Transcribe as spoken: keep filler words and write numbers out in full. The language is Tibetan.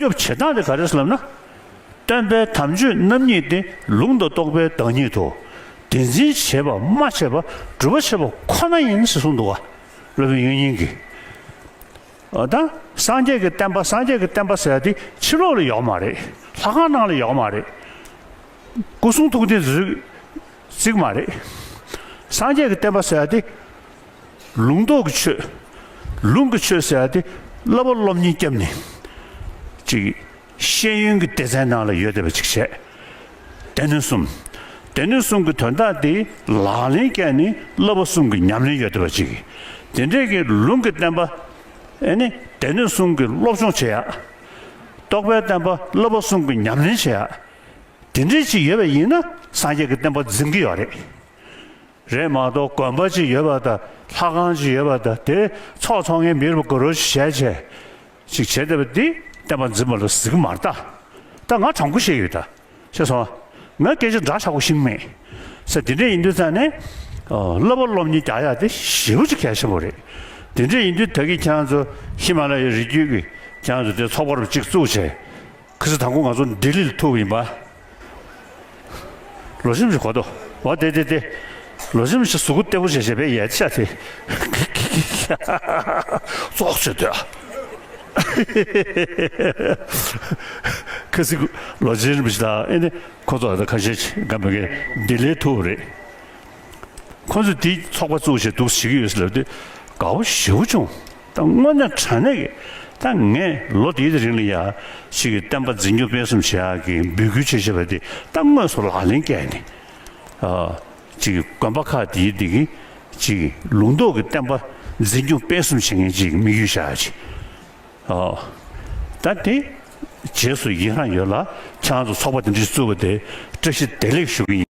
སྐྱོབ་བྱེད་སྟངས་དེ་ག་རེ་ཟེར་ལབ་ན། སྟོན་པའི་དམ་ཆོས་རྣམ་གཉིས་ཏེ། ལུང་དང་རྟོགས་པའི་བདག་ཉིད་དོ། དེ་འཛིན་བྱེད་པ་སྨྲ་བྱེད་པ། སྒྲུབ་པ་བྱེད་པ་ཁོ་ན་ཡིན་ཞེས་གསུངས་འདུག་བ། སློབ་དཔོན་དབྱིག་གཉེན་གྱིས། ད་སངས་རྒྱས་ཀྱི་བསྟན་པ། སངས་རྒྱས་ཀྱི་བསྟན་པ་ཟེར་ཡ་དེ་ཕྱི་ལོགས་ལ་ཡོད་མ་རེད། ལྷ་ཁང་ནང་ལ་ཡོད་མ་རེད། སྐུ་གསུང་ཐུགས་རྟེན་ཟེར་ཅིག་མ་རེད། སངས་རྒྱས་ཀྱི་བསྟན་པ་ཟེར་ཡ་དེ། ལུང་རྟོགས་ཀྱི་ཆོས། ལུང་གི་ཆོས་ཟེར་ཡ་དེ། བསླབ་པ་སློབ་གཉེར་བརྒྱབ་ནས་ཅིག་ཤེས་ཡོན་གྱི་སྡེ་ཚན་ནང་ལ་ཡོད་བསྡད་པ་ཅིག་བྱས། སྡེ་སྣོད་གསུམ། སྡེ་སྣོད་གསུམ་གྱི་དོན་དག་དེ་ལག་ལེན་བཀལ་ནས་བསླབ་པ་གསུམ་གྱི་ཉམས་ལེན་ཡོད་བསྡད་པ་ཅིག་དེ་འདྲས་ཀྱི་ལུང་གི་བསྟན་པ། ཨེ་ནི་སྡེ་སྣོད་གསུམ་གྱི་སློབ་སྦྱོང་བྱེད་ཡ། རྟོགས་པའི་བསྟན་པ་བསླབ་པ་གསུམ་གྱི་ཉམས་ལེན་བྱེད་ཡ། དེ་འདྲས་ཅིག་ཡོད་པ་ཡིན་ན་སངས་རྒྱས་ཀྱི་བསྟན་པ་འཛིན་གྱི་ཡོད་རེད། རེད་མ་གཏོགས་དགོན་པ་ཅིག་ཡོད་པ་དང་། ལྷ་ཁང་ཅིག་ཡོད་པ་དང་། དེ་ཚོགས་འཚོགས་མཁན་མི་རུ་ག་རུ་ཞིག་བྱས་བྱས་ཅིག་བྱས་བསྡད་པ་འདི་བསྟན་པ་འཛིན་པ་ལ་ཟེར་གྱི་མ་རེད་ད། ད་ང་དྲང་པོ་བཤད་ཡོད་ད། ཤེས་སོང་། ང་སྐད་ཆ་འདྲ་ཆགས་པོ་ཤེས་མེད་ས། དེ་འདྲས་ཡིན་དུས་ཙང་ནས། ཨ། བསླབ་པ་སློབ་གཉེར་རྒྱག་ཡ་དེ་ཞེ་པོ་ཅིག་གལ་ཆེན་པོ་རེད། དེ་འདྲས་ཡིན་དུས་ད་གིན་ཁྱེད་རང་ཚོ་ཧི་མ་ལ་ཡའི་རི་རྒྱུད་ཀྱི་ཁྱེད་རང་ཚོ་དེ་ཚོགས་པ་རུ་གཅིག་བཙུགས་བྱས། ཁ་སང་དང་པོ་ང་ཚོ་ལྡི་ལི་ལ་ཐུག་པ་ཡིན་པ། ལོ་རྒྱུས་ཅིག་གོ་དོ། འོ་དེ་དེ་དེ། ལོ་རྒྱུས་ཅིག་གཟུགས་པོ་བརྟན་པོ་བྱས་བྱས་པས་ཡལ་ཆ་དེ། ཙོག་བྱེད་དོ། ཁ་སང་ལོ་རྒྱུས་རིན་པོ་ཆེ་དང་ཨེ་ནི་ཁོ་ཚོ་ད་ཁ་ཤས་ཅིག་ག་མེད་མཁན་ལྡི་ལི་ཐུག་པ་རེད། ཁོ་ཚོས་དེའི་ཚོགས་པ་བཙུགས་བྱས་འདུག་བྱེད་ཀྱི་ཡོད་ཟེར་ལབ་དུས། དགའ་པོ་ཞེ་པོ་བྱུང་། ད་དངོས་གནས་དྲང་གནས་ཀྱི། ད་ངས་ལོ་དེའི་རིང་ལ་ཡ་ཅིག་གི་བསྟན་པ་འཛིན་སྐྱོང་སྤེལ་གསུམ་བྱེད་ཡག་གི་འབོད་སྐུལ་བྱེད་བྱེད་པ་དེ་ད་དངོས་སུ་ལག་ལེན་བཀལ་ནས། ཨ། ཅིག་གི་དགོན་པ་ཁག་དེའི་དེ་གི་ཅིག་གི་ལུང་རྟོགས་ཀྱི་བསྟན་པ་འཛིན་སྐྱོང་སྤེལ་གསུམ་བྱེད་མཁན་ཅིག་གི་དམིགས་ཡུལ་བཞག་ཡ་ཅིག་ཨོ། ད་དེ་རྗེས་སུ་ཡི་རང་ཡོད་ལ། ཁྱེད་རང་ཚོ་ཚོགས་པ་དེ་འདྲ་བཙུགས་པ་དེ་བཀྲ་ཤིས་བདེ་ལེགས་ཞུ་གི་ཡིན།